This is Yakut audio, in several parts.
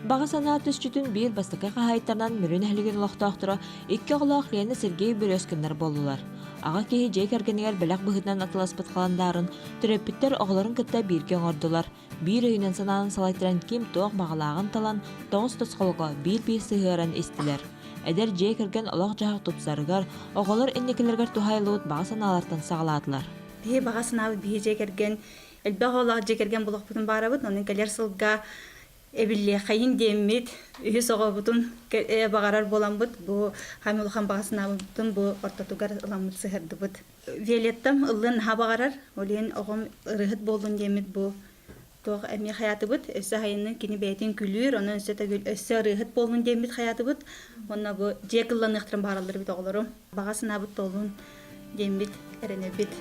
Баҕа санаа түсчүтүн биир бастакы хаһаайыттарынан Мүрү нэһилиэгин олохтоохторо икки оҕолоох Лена Сергей Березкиннар буоллулар. Аҕа киһи дьиэ кэргэнигэр бэлэх быһыытынан атыласпыт халандаарын төрөппүттэр оҕолорун кытта бииргэ оҥордулар. Биир өйүнэн-санаанан салайтаран ким туох баҕалааҕын талан, тоҕус тосхолго биир-биир сыһыаран истилэр. Эдэр дьиэ кэргэн олох-дьаһах тупсарыгар, оҕолор инникилэригэр туһаайыллыбыт баҕа санаалартан саҕалаатылар. Биһи баҕа санаабыт биһи дьиэ кэргэн элбэх оҕолоох дьиэ кэргэн болохпутун баарабыт. Онон кэлэр сылга эбиллиэхэйин диэммит үһүс оҕобутун баҕарар буоламмыт бу хаамыы улахан баҕа санаабытын бу ортотугар ыламмыт сыһардыбыт. Виолеттам ыллыан наһаа баҕарар, ол иһин оҕом ырыаһыт буоллун диэммит бу туох эмиэ хайаатыбыт, өссө хайынын кини бэйэтин күлүүр, онон өссө төгүл өссө ырыаһыт буоллун диэммит хайаатыбыт, уонна бу дьиэ кылланыахтарын баҕараллар эбит оҕолорум. Баҕа санаабыт туоллун диэммит эрэнэбит.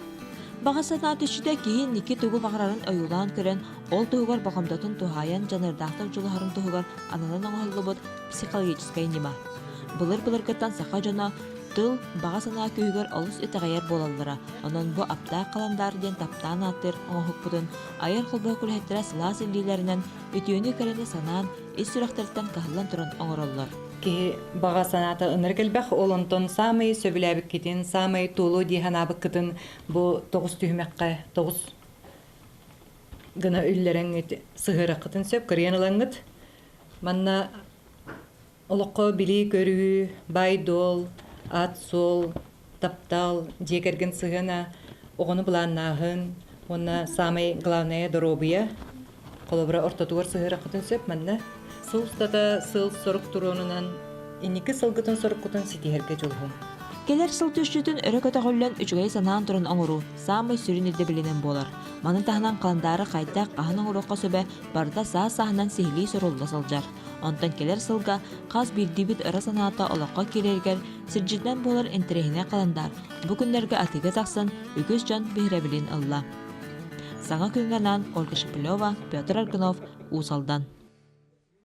Баҕа санаа түсчүтэ киһи инники тугу баҕарарын ойуулаан көрөн, ол туһугар болҕомтотун туһаайан дьаныардаахтык дьулуһарын туһугар ананан оҥоһуллубут психологическай ньыма. Былыр-былыргыттан саха дьоно тыл, баҕа санаа күүһүгэр олус итэҕэйэр буолаллара, онон бу аптаах халандаар диэн таптаан ааттыыр оҥоһукпутун айар холбоһук үлэһиттэрэ сылаас илиилэринэн үтүөнү-кэрэни санаан, ис сүрэхтэриттэн кыһаллан туран оҥороллор. Киһи баҕа санаата ынырык элбэх, ол онтон саамай сөбүлээбиккитин, саамай туолуо дии санаабыккытын бу тоҕус түһүмэххэ тоҕус гына үллэрэҥҥит сыһыараххытын сөп, кырыйан ылаҥҥыт. Манна олоххо билии-көрүү, баай-дуол, аат-суол, таптал, дьиэ кэргэн сыһыана, оҕону былааннааһын уонна саамай главное доруобуйа холобура ортотугар сыһыараххытын сөп манна. Сыл устата сыл-сорук туруонунан инники сылгытын соруккутун ситиһэргэ дьулуһуҥ. Кэлэр сыл түсчүтүн өрө көтөҕүллэн үчүгэй санаан туран оҥоруу саамай сүрүн ирдэбилинэн буолар. Маны таһынан халандаары хайдах, хаһан оҥоруохха сөбө барыта саас-сааһынан сиһилии сурулла сылдьар. Онтон кэлэр сылга хас биирдиибит ыра санаата олоххо киирэригэр сирдьитинэн буолар интэриэһинэй халандаар бу күннэргэ атыыга тахсан үгүс дьон биһирэбилин ылла. Саҥа күҥҥэ анаан Ольга Шепелева, Петр Аргунов, Уус Алдан.